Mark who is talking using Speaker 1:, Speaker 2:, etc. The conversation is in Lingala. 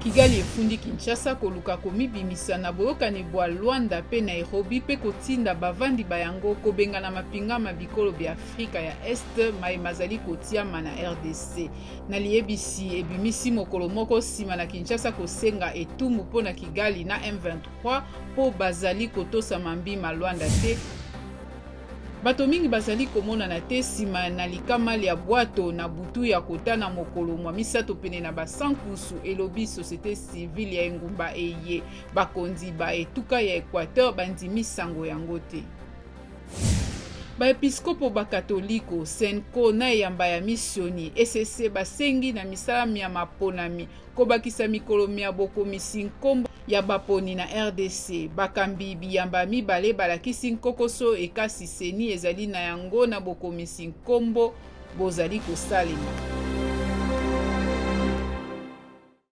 Speaker 1: Kigali efundi Kinshasa koluka komibimisa na boyokani bwa Luanda mpe Nairobi mpe kotinda bavandi ba yango kobengana mapinga ma bikolo bya Afrika ya Est maye mazali kotiama na rdc. Na liyebisi ebimisi mokolo moko nsima na Kinshasa kosenga etumbu mpo na Kigali na M23 mpo bazali kotosa mambi ma Luanda te, Bato mingi bazali komonana te nsima na likama lya bwato na butu ya kotana mokolo mwa misato pene na Basankusu, elobi societe civile ya engumba eye. Bakonzi ba etuka ya Equateur bandimi sango yango te. Baepiskopo ba Katoliko, Cenco na eyamba ya misioni, ECC, basengi na misala mya maponami Kobakisa mikolo mya bokomisi nkombo ya baponi na rdc, bakambi biyamba mibale balakisi nkokoso ekasi ceni ezali na yango na bokomisi nkombo bozali kosalema.